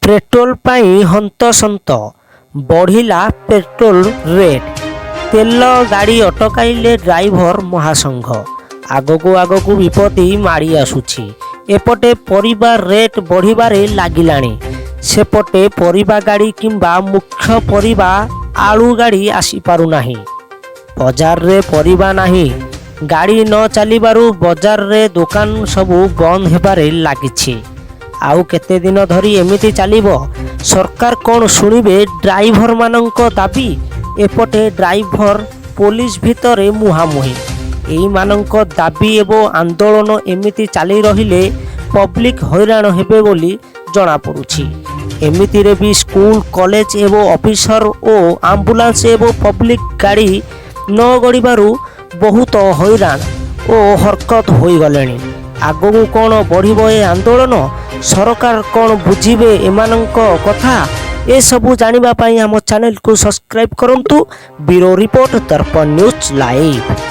Petrol ପାଇଁ ହନ୍ତସନ୍ତ, ବଢ଼ିଲା ପେଟ୍ରୋଲ ରେଟ୍। ତେଲ ଗାଡ଼ି ଅଟକାଇଲେ ଡ୍ରାଇଭର ମହାସଂଘ। ଆଗକୁ ଆଗକୁ ବିପତ୍ତି ମାଡ଼ି ଆସୁଛି। ଏପଟେ ପରିବା ରେଟ୍ ବଢ଼ିବାରେ ଲାଗିଲାଣି, ସେପଟେ ପରିବା ଗାଡ଼ି କିମ୍ବା ମୁଖ୍ୟ ପରିବା ଆଳୁ ଗାଡ଼ି ଆସିପାରୁନାହିଁ। ବଜାରରେ ପରିବା ନାହିଁ। ଗାଡ଼ି ନ ଚାଲିବାରୁ ବଜାରରେ ଦୋକାନ ସବୁ ବନ୍ଦ ହେବାରେ ଲାଗିଛି। ଆଉ କେତେ ଦିନ ଧରି ଏମିତି ଚାଲିବ? ସରକାର କ'ଣ ଶୁଣିବେ ଡ୍ରାଇଭରମାନଙ୍କ ଦାବି? ଏପଟେ ଡ୍ରାଇଭର ପୋଲିସ ଭିତରେ ମୁହାଁମୁହିଁ। ଏଇମାନଙ୍କ ଦାବି ଏବଂ ଆନ୍ଦୋଳନ ଏମିତି ଚାଲି ରହିଲେ ପବ୍ଲିକ ହଇରାଣ ହେବେ ବୋଲି ଜଣାପଡ଼ୁଛି। ଏମିତିରେ ବି ସ୍କୁଲ, କଲେଜ ଏବଂ ଅଫିସର ଓ ଆମ୍ବୁଲାନ୍ସ ଏବଂ ପବ୍ଲିକ ଗାଡ଼ି ନ ଗଡ଼ିବାରୁ ବହୁତ ହଇରାଣ ଓ ହରକତ ହୋଇଗଲେଣି। ଆଗକୁ କ'ଣ ବଢ଼ିବ ଏ ଆନ୍ଦୋଳନ? ସରକାର କ'ଣ ବୁଝିବେ ଏମାନଙ୍କ କଥା? ଏସବୁ ଜାଣିବା ପାଇଁ ଆମ ଚ୍ୟାନେଲକୁ ସବସ୍କ୍ରାଇବ୍ କରନ୍ତୁ। ବ୍ୟୁରୋ ରିପୋର୍ଟ, ଦର୍ପଣ ନ୍ୟୁଜ୍ ଲାଇଭ୍।